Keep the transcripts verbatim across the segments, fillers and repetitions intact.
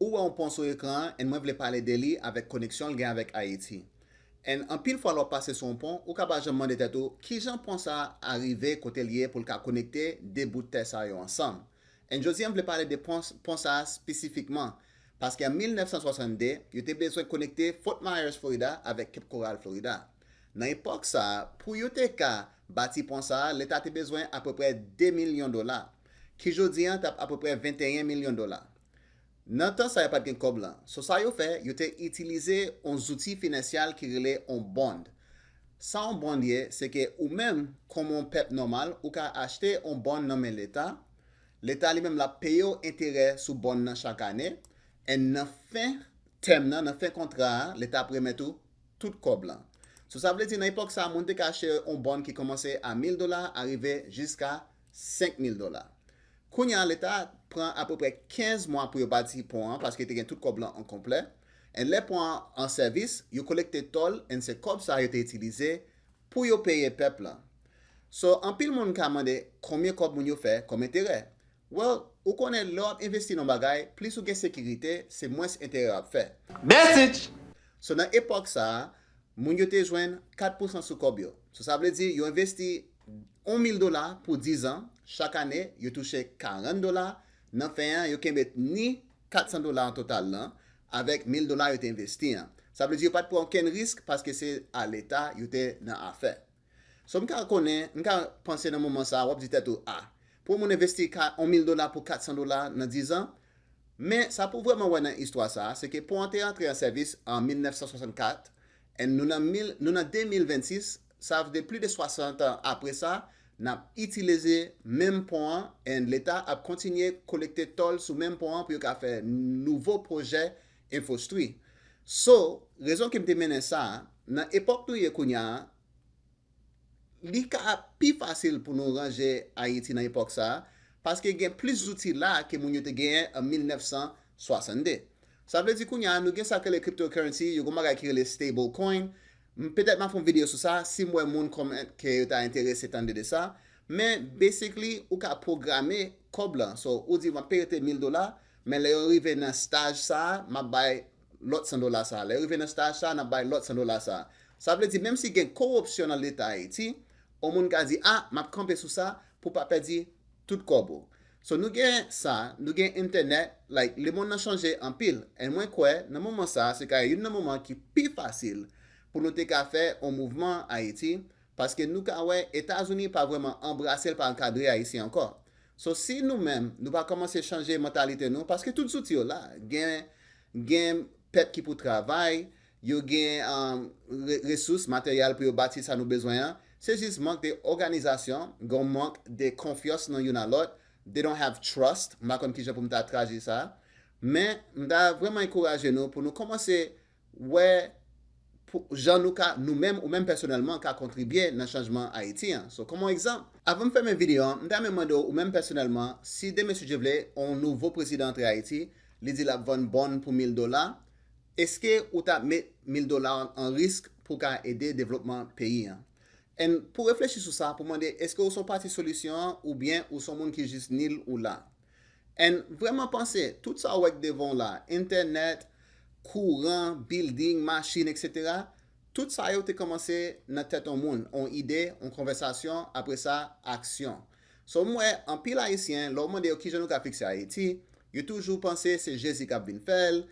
Ou wè yon pon sou ekran an, and mwen vle pale de li avèk koneksyon l gen avèk Ayiti. And anpil fwa lè w ap pase sou yon pon, ou ka pa janm mande tèt ou, kijan pon sa a rive kote l ye pou l ka konekte de bout tè sa yo ansanm? And jodi a, m vle pale de pon, pon sa a espesifikman, paske an mil nèf san swasannde, yo te bezwen konekte Fort Myers, Florida, avèk Cape Coral, Florida. Nan epòk sa a, pou yo te ka bati pon sa a, Leta te bezwen apeprè de milyon dola, ki jodi a t ap apeprè venteyen milyon dola. Nan tan sa yo pa t gen kòb lan. So sa yo fè, yo te itilize yon zouti finansyal ki rele yon bond. Sa yon bond ye, se ke ou menm, kòm yon pèp nòmal, ou ka achte yon bond nan men Leta. Leta li menm l ap peye w enterè sou bond nan chak ane. And nan fen tèm nan, nan fen kontra a, Leta ap remèt ou tout kòb lan. So sa vle di nan epòk sa, moun te ka achte yon bond ki kòmanse a mil dola, a rive jiska senk mil dola. Kounye a, Leta pran apeprè kenz mwa pou yo bati pon an, paske te gen tout kòb lan an konplè. And lè pon an an sèvis, yo kolekte tòl, and se kòb sa yo te itilize pou yo peye pèp lan. So, anpil moun ka mande konbyen kòb moun yo fè kòm enterè. Well, ou konnen lè w ap envesti nan bagay, plis ou gen sekirite, se mwens enterè w ap fè. Message! So, nan epòk sa a, moun yo te jwenn kat pousan sou kòb yo. So, sa vle di, yo envesti yon mil dola pou diz an, chak ane, yo touche karant dola, nan fen an, yo kenbe ni kat san dola an total lan, avèk mil dola yo te envesti an. Sa vle di, yo pa t pran okenn risk paske se a Leta yo te nan afè. So, m ka konnen, m ka panse nan moman sa a, w ap di tèt ou, a, pou yon moun envesti ka, yon mil dola pou kat san dola nan diz an, men sa pou w vrèman wè nan istwa sa a, se ke pon an te antre an sèvis an mil nèf san swasannkat, and nou nan mil, nou nan de mil vennsis, sa vle di plis de swasant an apre sa, n ap itilize menm pon an, and Leta ap kontinye kolekte tòl sou menm pon an pou yo ka fè nouvo pwojè enfrastri. So, rezon ki m te mennen sa a, nan epòk nou ye kounye a, li ka pi fasil pou nou ranje Ayiti nan epòk sa a, paske gen plis zouti la ke moun yo te genyen an mil nèf san swasannde. Sa vle di kounye a, nou gen sa k rele cryptocurrency, yo gen yon bagay ki rele stable coin. M, petèt m a fè yon videyo sou sa, si m wè moun kòmante ke yo ta enterese tande de sa. Men, basically, ou ka pwograme kòb lan. So, ou di, m ap peye te mil dola, men lè yo rive nan staj sa a, m ap bay lòt san dola sa a. Lè yo rive nan staj sa a, n ap bay lòt san dola sa a. Sa vle di, menm si gen koripsyon nan Leta Ayiti, yon moun ka di, a, m ap kanpe sou sa pou pa pèdi tout kòb ou. So, nou gen sa, nou gen entènèt, like, lemonn nan chanje anpil. And mwen kwè, nan moman sa a, se ka youn nan moman ki pi fasil pou nou te ka fè yon mouvman Ayiti, paske nou ka wè Etazini pa vrèman anbrase l, pa ankadre Ayisyen ankò. So, si nou menm, nou pa kòmanse chanje mantalite nou, paske tout zouti yo la, gen, gen pèp ki pou travay, yo gen, um, re-, resous materyèl pou yo bati sa nou bezwen an. Se jis mank de òganizasyon, gen mank de konfyans nan youn a lòt. They don't have trust. M pa konn kijan pou m ta tradui sa. Men, m ta vrèman ankouraje nou pou nou kòmanse wè pou, jan nou ka, nou menm, ou menm pèsonèlman, ka kontribye nan chanjman Ayiti an. So, kòm yon egzanp, avan m fèmen videyo an, m ta renmen mande w, ou menm pèsonèlman, si demen, si Dye vle, yon nouvo prezidan antre Ayiti, li di l ap vann bòn pou mil dola, èske ou t ap met mil dola an risk pou ka ede devlopman peyi an? And pou reflechi sou sa, pou mande, èske ou se yon pati solisyon an oubyen ou se yon moun ki jis ni l ou la? And vrèman panse, tout sa ou wè k devan w la, entènèt, kouran, building, machin, etsetera, tout sa yo te kòmanse nan tèt yon moun, yon ide, yon konvèsasyon, apre sa, aksyon. So, m wè anpil Ayisyen, lè w mande yo kijan nou ka fikse Ayiti, yo toujou panse se Jezi k ap vin fè l,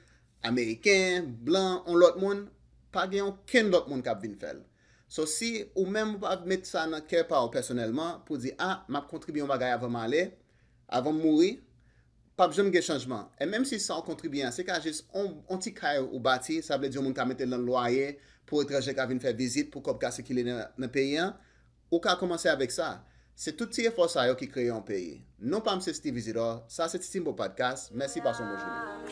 Ameriken, blan, yon lòt moun, pa gen okenn lòt moun k ap vin fè l. So, si ou menm ou pa met sa nan kè pa w pèsonèlman, pou di, a, m ap kontribye yon bagay avan m ale, avan m mouri, p ap janm gen chanjman. E menm si sa w kontribye an, se ka jis on, on ti kay ou bati, sa vle di yon moun ka mete l nan lwaye pou etranje ka vin fè vizit, pou kòb ka sikile nan, nan peyi an, ou ka kòmanse avèk sa. Se tout ti efò sa yo ki kreye yon peyi. Non pa m se Steve Isidore, sa se Titimbo Podcast. Mèsi, pase yon bon jounen.